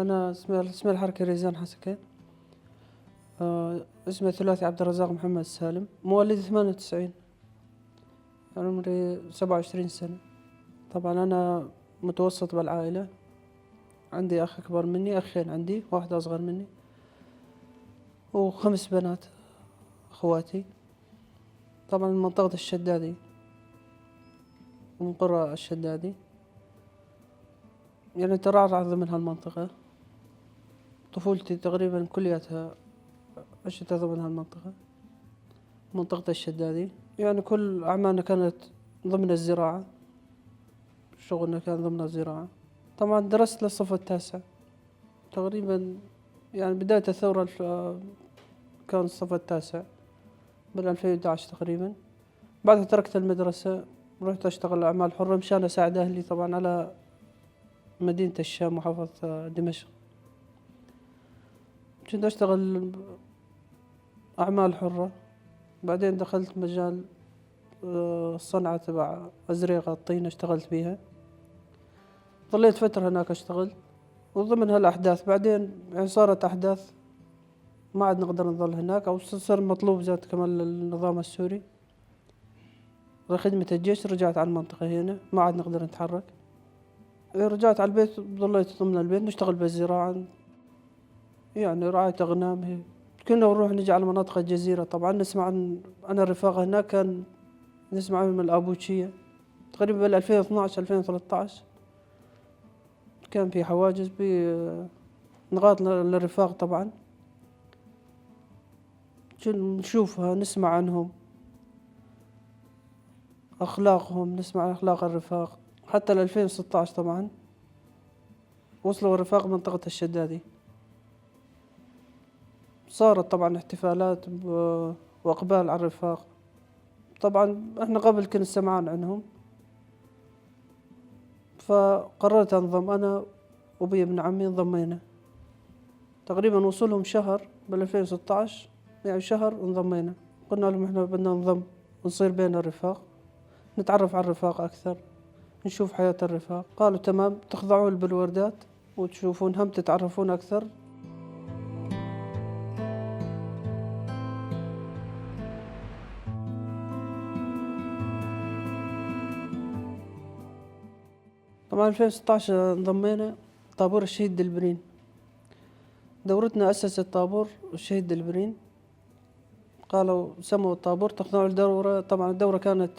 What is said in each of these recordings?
أنا اسمي الحركة ريزان حسكة، اسمي الثلاثي عبد الرزاق محمد سالم، مواليد 98، عمري 27 سنة. طبعا أنا متوسط بالعائلة، عندي أخ أكبر مني، أخين عندي، واحد أصغر مني، و5 بنات أخواتي. طبعا من منطقة الشدادي، من قرى الشدادي، يعني ترعرع ضمن هالمنطقة. طفولتي تقريبا كلياتها عشت ضمن هالمنطقة، منطقة الشدادي. يعني كل أعمالنا كانت ضمن الزراعة، شغلنا كان ضمن الزراعة. طبعا درست للصف التاسع تقريبا، يعني بداية الثورة كان الصف التاسع بال 2011 تقريبا. بعدها تركت المدرسة، رحت أشتغل أعمال حرة مشان أساعد أهلي طبعا على مدينة الشام محافظة دمشق. كنت أشتغل أعمال حرة، بعدين دخلت مجال الصنعة تبع أزريقة الطين، اشتغلت بيها، ظليت فترة هناك أشتغل. وضمن هالأحداث بعدين يعني صارت أحداث ما عاد نقدر نظل هناك، أو صار مطلوب زاد كمان للنظام السوري لخدمة الجيش. رجعت على المنطقة هنا، ما عاد نقدر نتحرك. رجعت على البيت، ظليت ضمن البيت نشتغل بالزراعة، يعني رعاية أغنام. هي كنا نروح نجي على مناطق الجزيرة، طبعا نسمع عن أنا الرفاق هناك، كان نسمع عنهم الأبوتشية تقريبا بال 2012 2013 كان في حواجز بنقاط للرفاق، طبعا نشوفها، نسمع عنهم أخلاقهم، نسمع عن أخلاق الرفاق. حتى ال 2016 طبعا وصلوا الرفاق منطقة الشدادي، صارت طبعا احتفالات وإقبال على الرفاق. طبعا احنا قبل كنا سمعان عنهم، فقررت انضم انا وابي ابن عمي، انضمينا تقريبا وصلهم شهر بال 2016، يعني شهر انضمينا. قلنا لهم احنا بدنا ننضم ونصير بين الرفاق، نتعرف على الرفاق اكثر، نشوف حياة الرفاق. قالوا تمام، تخضعون بالوردات وتشوفون هم تتعرفون اكثر. طبعا 2016 انضمينا طابور الشهيد دلبرين. دورتنا أسست طابور الشهيد دلبرين، قالوا سموا الطابور تخضعوا الدورة. طبعا الدورة كانت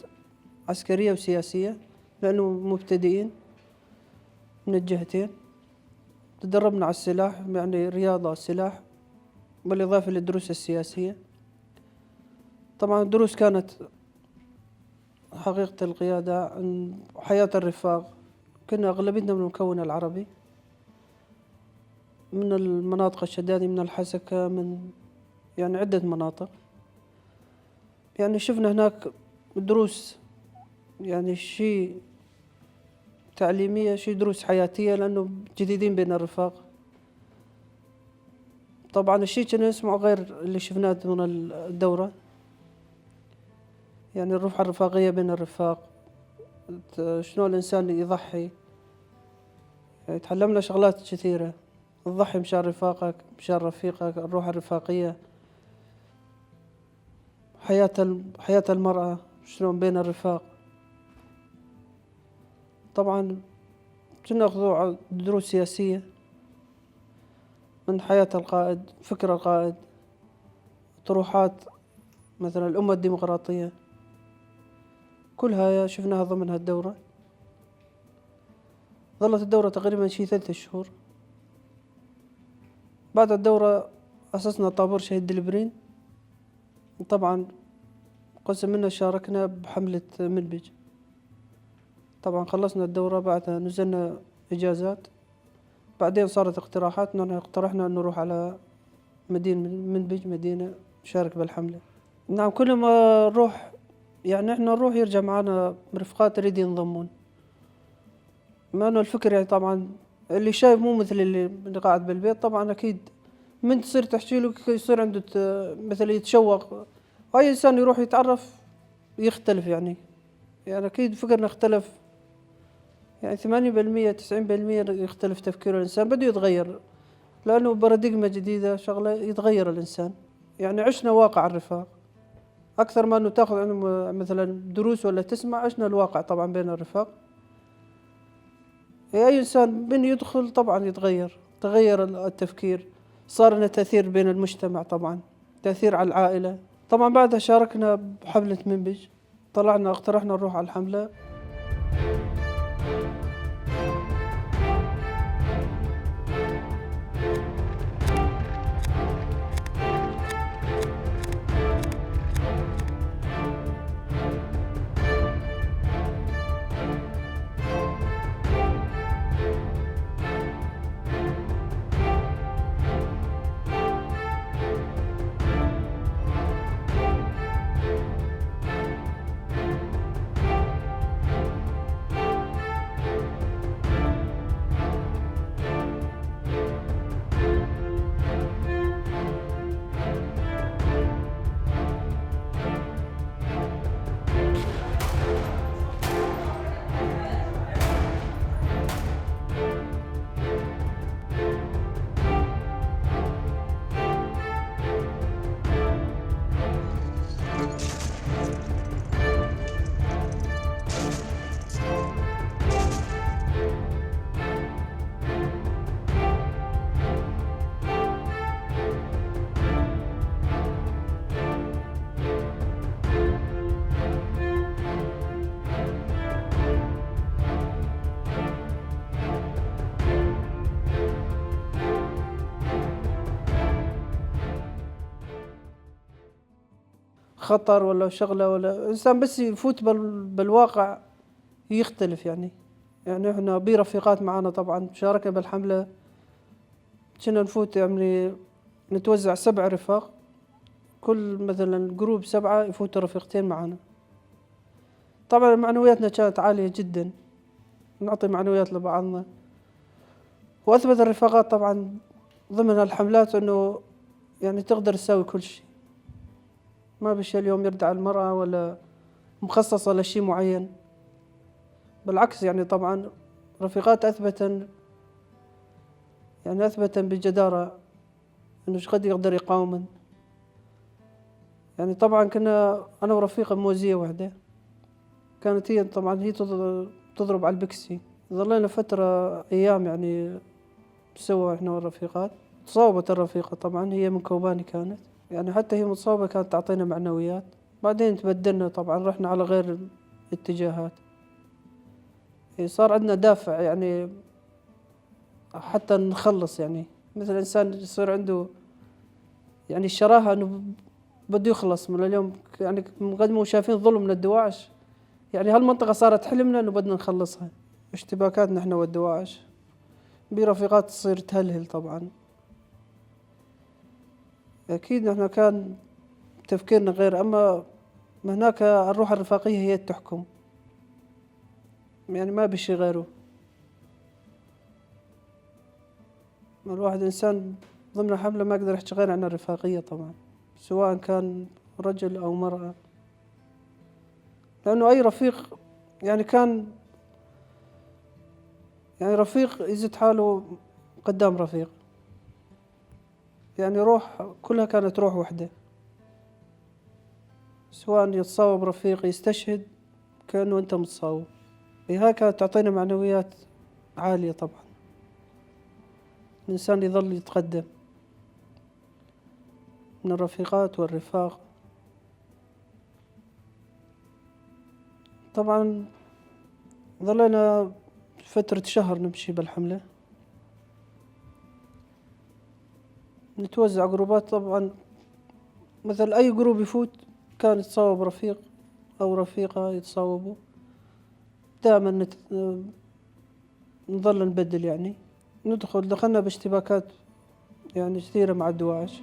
عسكرية وسياسية لأنه مبتدئين من الجهتين. تدربنا على السلاح، يعني رياضة السلاح، بالإضافة للدروس السياسية. طبعا الدروس كانت حقيقة القيادة، عن حياة الرفاق. كنا أغلبيتنا من المكون العربي، من المناطق الشدادي، من الحسكة، من عدة مناطق. شفنا هناك دروس، شيء تعليمية، شيء دروس حياتية، لأنه جديدين بين الرفاق. طبعا الشيء كنا نسمعه غير اللي شفناه ضمن الدورة، الروح الرفاقية بين الرفاق، شلون الإنسان يضحي. تعلمنا شغلات كثيرة، تضحي مشان رفاقك، مشان رفيقك، الروح الرفاقية، حياة المرأة شلون بين الرفاق. طبعا كنا ناخذ دروس سياسية من حياة القائد، فكر القائد، طروحات مثلا الأمة الديمقراطية، كلها شفناها ضمن هالدورة. ظلت الدورة تقريبا شي 3 شهور. بعد الدورة أسسنا طابور شهيد دلبرين. طبعا قسم منا شاركنا بحملة منبج. طبعا خلصنا الدورة، بعدها نزلنا إجازات، بعدين صارت اقتراحات، نحن اقترحنا أن نروح على مدينة منبج، مدينة نشارك بالحملة. نعم كل ما نروح، احنا نروح يرجع معنا رفقات يريد ينضمون، مع انه الفكر طبعا اللي شايف مو مثل اللي قاعد بالبيت. طبعا اكيد من تصير تحكي له يصير عنده مثل يتشوق. اي انسان يروح يتعرف يختلف، اكيد فكرنا اختلف، 80% 90% يختلف تفكير الانسان، بده يتغير. لأنه براديغما جديدة، شغلة يتغير الإنسان. يعني عشنا واقع الرفاق أكثر ما أنه تأخذ عندهم مثلا دروس ولا تسمع، عشنا الواقع طبعا بين الرفاق. أي إنسان من يدخل طبعا يتغير، تغير التفكير، صار لنا تأثير بين المجتمع طبعا، تأثير على العائلة. طبعا بعدها شاركنا بحملة منبج، طلعنا اقترحنا نروح على الحملة. خطر ولا شغلة ولا إنسان بس يفوت بالواقع يختلف. يعني إحنا برفيقات معانا طبعا شاركنا بالحملة، كنا نفوت يعني نتوزع 7 رفاق، كل مثلا جروب 7 يفوتوا رفيقتين معانا. طبعا معنوياتنا كانت عالية جدا، نعطي معنويات لبعضنا. وأثبت الرفاقات طبعا ضمن الحملات إنه يعني تقدر تساوي كل شيء، ما بشي اليوم يردع المرأة ولا مخصصة لشيء معين، بالعكس يعني طبعا رفيقات أثبتن يعني أثبتن بجدارة إنه شقد يقدر يقاومن. يعني طبعا كنا أنا ورفيقة موزية وحدة، كانت هي طبعا هي تضرب على البكسي، ظلينا فترة أيام يعني سوا إحنا والرفيقات. تصاوبت الرفيقة طبعا، هي من كوباني كانت، يعني حتى هي متصاوبة كانت تعطينا معنويات. بعدين تبدلنا طبعا، رحنا على غير الاتجاهات، صار عندنا دافع يعني حتى نخلص. يعني مثل إنسان يصير عنده يعني الشراهة إنه بده يخلص من اليوم، يعني من قد ما شايفين ظلم من الدواعش، يعني هالمنطقة صارت حلمنا إنه بدنا نخلصها. اشتباكاتنا إحنا والدواعش برفيقات تصير تهلهل طبعا. أكيد نحن كان تفكيرنا غير، أما هناك الروح الرفاقية هي تحكم، يعني ما بشي غيره. الواحد إنسان ضمن حملة ما يقدر يحكي غير عن الرفاقية طبعا، سواء كان رجل أو مرأة، لأنه أي رفيق يعني كان يعني رفيق يزت حاله قدام رفيق، يعني روح كلها كانت روح وحدة، سواء يتصاوب رفيق يستشهد كأنه أنت متصاوب. هاي كانت تعطينا معنويات عالية طبعا، الإنسان يظل يتقدم من الرفيقات والرفاق. طبعا ظلينا فترة شهر نمشي بالحملة، نتوزع جروبات طبعا، مثل أي جروب يفوت كان يتصاوب رفيق أو رفيقة يتصاوبوا، دائما نظل نبدل. يعني دخلنا باشتباكات يعني كثيرة مع الدواعش.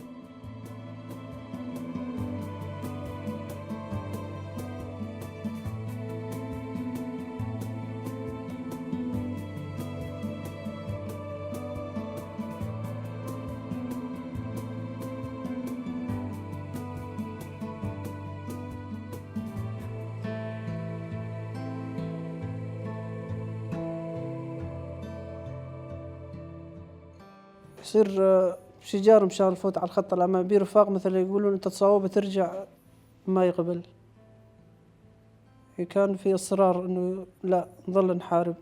يصير شجار مشان الفوت على الخط الأمامي. برفاق مثلا يقولون أنت تصاوب ترجع، ما يقبل. كان في إصرار إنه لا نظل نحارب،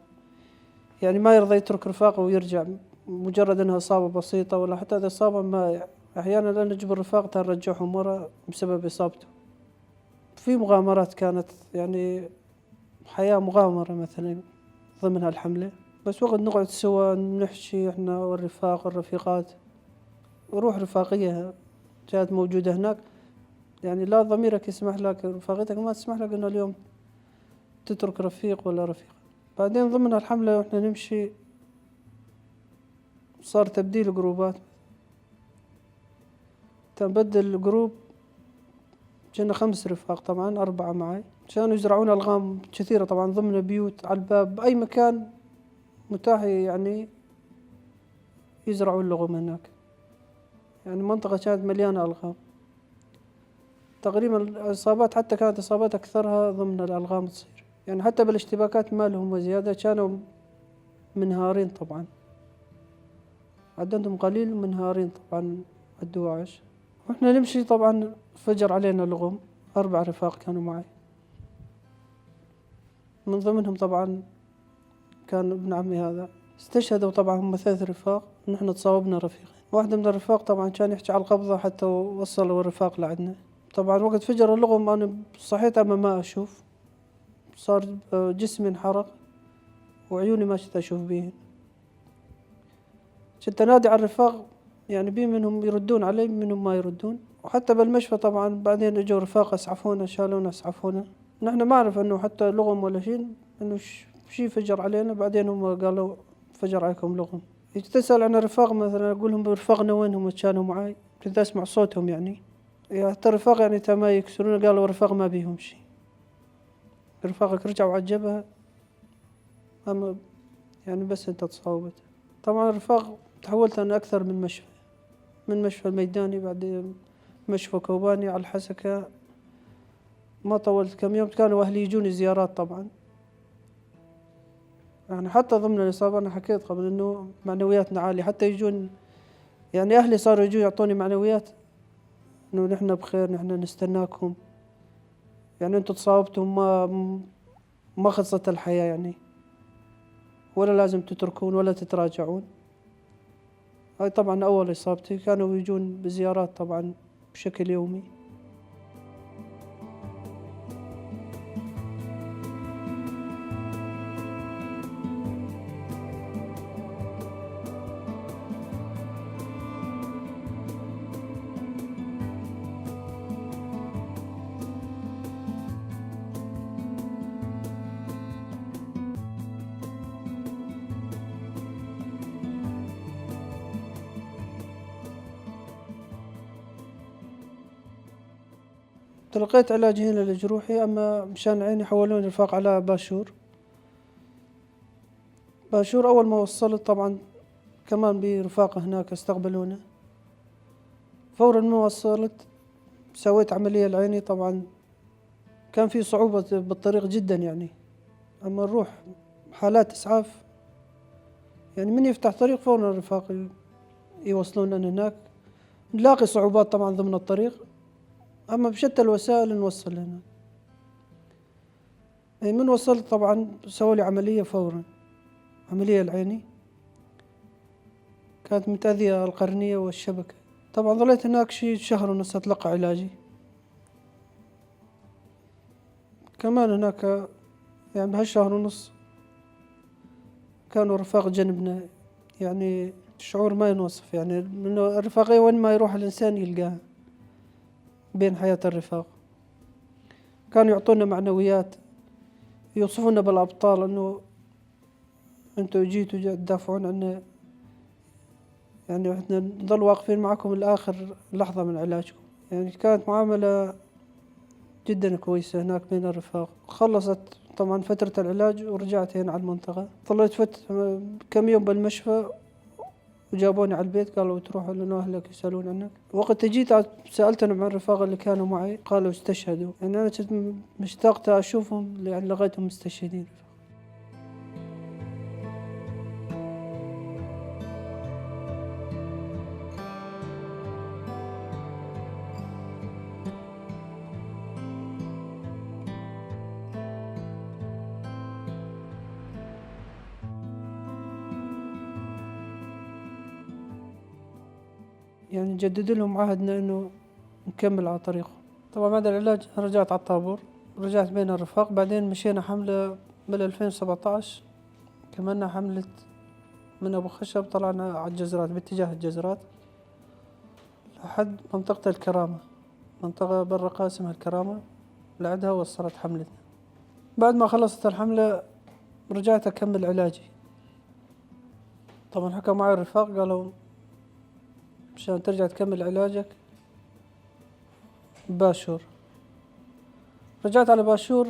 ما يرضى يترك رفاقه ويرجع مجرد إنها إصابة بسيطة ولا حتى إذا إصابة ما أحيانا لا نجبر رفاقته نرجعهم ورا بسبب إصابته. في مغامرات كانت، حياة مغامرة مثلا ضمن هالحملة، بس وقت نقعد سوا نحكي إحنا والرفاق والرفيقات، روح رفاقية كانت موجودة هناك. لا ضميرك يسمح لك، رفاقتك ما تسمح لك إنه اليوم تترك رفيق ولا رفيقة. بعدين ضمن الحملة وإحنا نمشي صار تبديل جروبات، تنبدل جروب كنا 5 رفاق طبعا، 4 معي، كانوا يزرعون ألغام كثيرة طبعا ضمن بيوت على الباب بأي مكان متاح، يزرعوا اللغم هناك. المنطقة كانت مليانة ألغام تقريبا. الإصابات حتى كانت إصابات أكثرها ضمن الألغام تصير، حتى بالاشتباكات ما لهم زيادة، كانوا منهارين طبعا، عددهم قليل منهارين طبعا الدواعش. وإحنا نمشي طبعا فجر علينا لغم، 4 رفاق كانوا معي، من ضمنهم طبعا كان ابن عمي هذا. استشهدوا طبعا هم 3 رفاق، ونحن تصاوبنا رفيقين. واحد من الرفاق طبعا كان يحكي على القبضة حتى وصلوا الرفاق لعندنا. طبعا وقت فجر اللغم أنا صحيت أما ما أشوف، صار جسمي انحرق وعيوني ما كنت أشوف بيهن. كنت أنادي على الرفاق، بي منهم يردون علي منهم ما يردون. وحتى بالمشفى طبعا بعدين اجوا رفاق اسعفونا، شالونا اسعفونا. نحن ما نعرف انه حتى لغم ولا شيء، انه شيء فجر علينا. بعدين هم قالوا فجر عليكم لغم. تسأل عن الرفاق مثلا اقول لهم رفاقنا وينهم كانوا معي، كنت اسمع صوتهم. حتى الرفاق ما يكسرون، قالوا الرفاق ما بيهم شيء، رفاقك رجعوا على الجبهة، أما بس أنت تصاوبت. طبعا الرفاق تحولت أنا أكثر من مشفى، من مشفى الميداني بعدين مشفى كوباني على الحسكة. ما طولت كم يوم كانوا أهلي يجوني زيارات طبعا. حتى ضمن الإصابة أنا حكيت قبل إنه معنوياتنا عالية، حتى يجون أهلي صاروا يجون يعطوني معنويات إنه نحن بخير، نحن نستناكم، أنتم تصاوبتم ما خلصت الحياة ولا لازم تتركون ولا تتراجعون. هاي طبعا أول إصابتي، كانوا يجون بزيارات طبعا بشكل يومي. تلقيت علاج هنا لجروحي، أما مشان عيني حولوني رفاق على باشور. باشور أول ما وصلت طبعا كمان برفاقة هناك استقبلونا. فورا ما وصلت سويت عملية لعيني، طبعا كان في صعوبة بالطريق جدا، أما نروح حالات إسعاف من يفتح طريق فورا الرفاق يوصلونا هناك. نلاقي صعوبات طبعا ضمن الطريق، أما بشتى الوسائل نوصل هنا. من وصلت طبعا سووا لي عملية فورا، عملية العيني كانت متأذية القرنية والشبكة. طبعا ظليت هناك شي شهر ونص أتلقى علاجي. كمان هناك بهالشهر ونص كانوا رفاق جنبنا، شعور ما ينوصف، إنه الرفاقية وين ما يروح الإنسان يلقاها بين حياة الرفاق. كانوا يعطونا معنويات، يوصفونا بالأبطال، إنه أنتوا جيتوا تدافعون عنا، إحنا نظل واقفين معكم لآخر لحظة من علاجكم. كانت معاملة جدا كويسة هناك بين الرفاق. خلصت طبعا فترة العلاج ورجعت هنا على المنطقة. ظليت فترة كم يوم بالمشفى وجابوني على البيت، قالوا تروحوا لأنه أهلك يسألون عنك. وقت جيت سألتهم عن الرفاق اللي كانوا معي، قالوا استشهدوا. أنا كنت مشتاق أشوفهم، لغيتهم مستشهدين. يعني نجدد لهم عهدنا إنه نكمل على طريقهم. طبعا بعد العلاج رجعت على الطابور، رجعت بين الرفاق. بعدين مشينا حملة بال 2017، كملنا حملة من أبو خشب، طلعنا على الجزرات باتجاه الجزرات لحد منطقة الكرامة، منطقة برقة اسمها الكرامة، لعندها وصلت حملتنا. بعد ما خلصت الحملة رجعت أكمل علاجي. طبعا حكوا معي الرفاق قالوا مشان ترجع تكمل علاجك باشور. رجعت على باشور،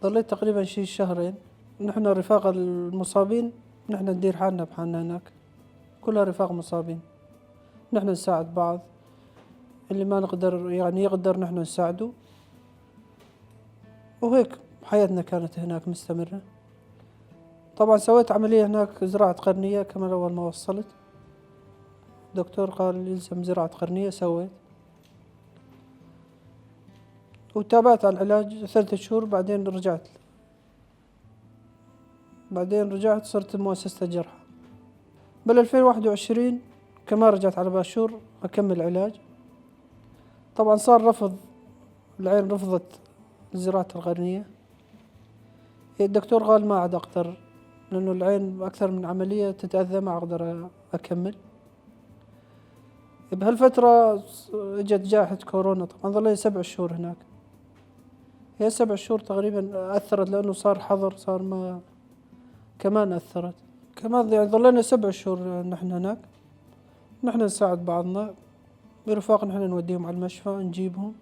ضليت تقريبا شي شهرين. نحن رفاق المصابين نحن ندير حالنا بحالنا هناك، كلها رفاق مصابين، نحن نساعد بعض، اللي ما نقدر يعني يقدر نحن نساعده، وهيك حياتنا كانت هناك مستمرة. طبعا سويت عملية هناك زراعة قرنية كمان. أول ما وصلت الدكتور قال يلزم زراعة قرنية، سويت وتابعت على العلاج 3 شهور. بعدين رجعت صرت مؤسسة الجرحى. بال 2021 كمان رجعت على باشور أكمل علاج. طبعا صار رفض، العين رفضت زراعة القرنية. الدكتور قال ما عاد أقدر، لأنه العين أكثر من عملية تتأذى، ما أقدر أكمل. بهالفترة اجت جائحة كورونا، طبعا ظليت 7 شهور هناك. هي 7 شهور تقريبا أثرت، لأنه صار حظر، صار ما كمان أثرت كمان، يعني ظلينا 7 شهور نحن هناك، نحن نساعد بعضنا برفاق، نحن نوديهم على المشفى نجيبهم.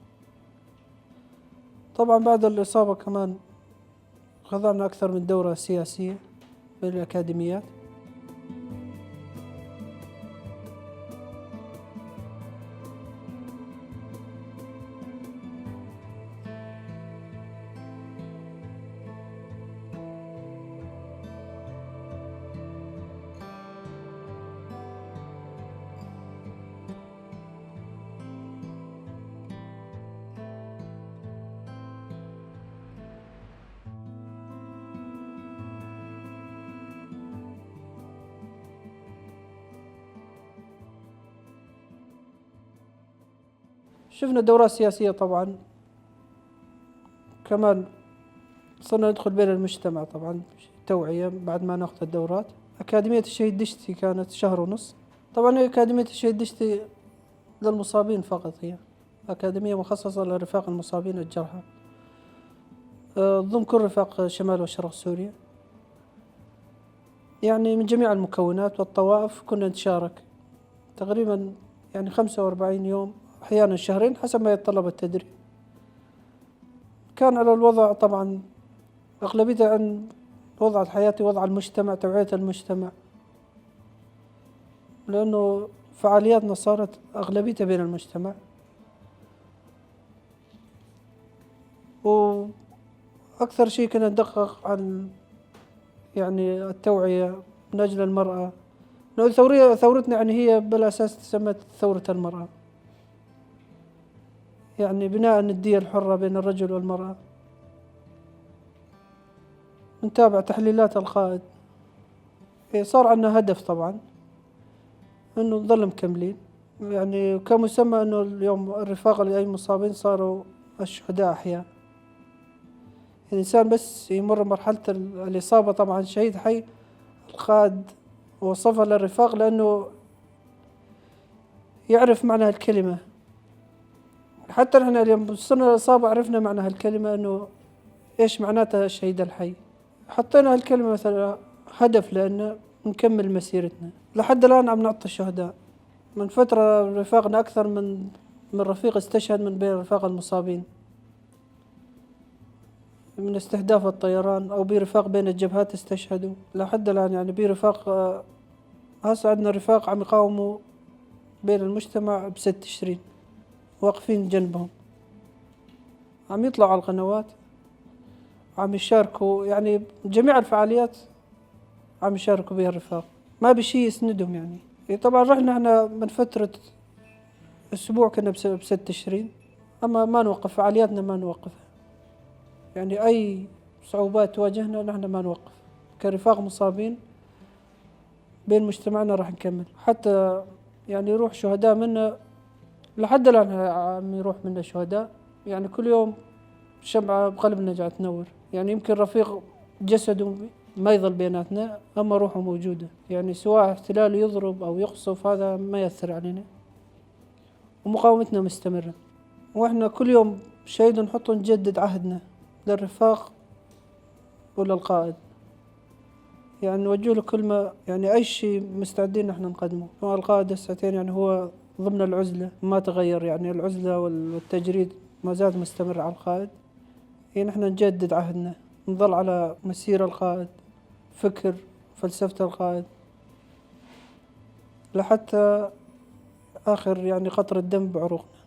طبعا بعد الإصابة كمان خضعنا أكثر من دورة سياسية بالأكاديميات. شفنا دورات سياسية طبعا، كمان صرنا ندخل بين المجتمع طبعا توعية بعد ما ناخذ الدورات. أكاديمية الشهيد دشتي كانت 1.5 شهر. طبعا أكاديمية الشهيد دشتي للمصابين فقط، هي أكاديمية مخصصة لرفاق المصابين الجرحى، تضم كل رفاق شمال وشرق سوريا، يعني من جميع المكونات والطوائف كنا نتشارك تقريبا يعني 45 يوم، أحيانا شهرين حسب ما يتطلب التدريب. كان على الوضع طبعا أغلبيته عن وضع الحياة، وضع المجتمع، توعية المجتمع، لأنه فعالياتنا صارت أغلبيتها بين المجتمع. وأكثر شيء كنا ندقق عن يعني التوعية من أجل المرأة، لأنه ثورتنا يعني هي بالأساس تسمى ثورة المرأة، يعني بناء الندية الحرة بين الرجل والمرأة. نتابع تحليلات القائد. صار عندنا هدف طبعا انه نظل مكملين، يعني كمسمى انه اليوم الرفاق اللي اي مصابين صاروا الشهداء احياء. الانسان بس يمر مرحلة الاصابة، طبعا شهيد حي القائد وصفها للرفاق لانه يعرف معنى الكلمة. حتى نحن اليوم وصلنا للإصابة عرفنا معنى هالكلمة، إنه إيش معناتها الشهيد الحي. حطينا هالكلمة مثلا هدف لأن نكمل مسيرتنا. لحد الآن عم نعطي الشهداء. من فترة رفاقنا أكثر من رفيق استشهد من بين رفاق المصابين من استهداف الطيران، أو برفاق بين الجبهات استشهدوا لحد الآن. يعني برفاق هسه عندنا رفاق عم يقاوموا بين المجتمع ب6 تشرين، واقفين جنبهم، عم يطلعوا على القنوات، عم يشاركوا، يعني جميع الفعاليات عم يشاركوا بها الرفاق، ما بشي يسندهم يعني. طبعا رحنا احنا من فترة أسبوع كنا ب6 تشرين، أما ما نوقف فعالياتنا، ما نوقفها، يعني أي صعوبات تواجهنا نحن ما نوقف. كرفاق مصابين بين مجتمعنا راح نكمل حتى يعني يروح شهداء منا. لحد الآن عم يروح منا شهداء، يعني كل يوم شمعة بقلبنا قاعد تنور. يعني يمكن رفيق جسده ما يظل بيناتنا، أما روحه موجودة. يعني سواء احتلال يضرب أو يقصف هذا ما يأثر علينا، ومقاومتنا مستمرة. وإحنا كل يوم شهيد نحطه نجدد عهدنا للرفاق وللقائد، يعني نوجه له كل ما يعني أي شيء مستعدين نحن نقدمه. القائد الساعتين يعني هو ضمن العزلة ما تغير، يعني العزلة والتجريد ما زالت مستمرة على القائد. يعني نحن نجدد عهدنا، نظل على مسير القائد، فكر فلسفة القائد لحتى آخر يعني قطرة دم بعروقنا.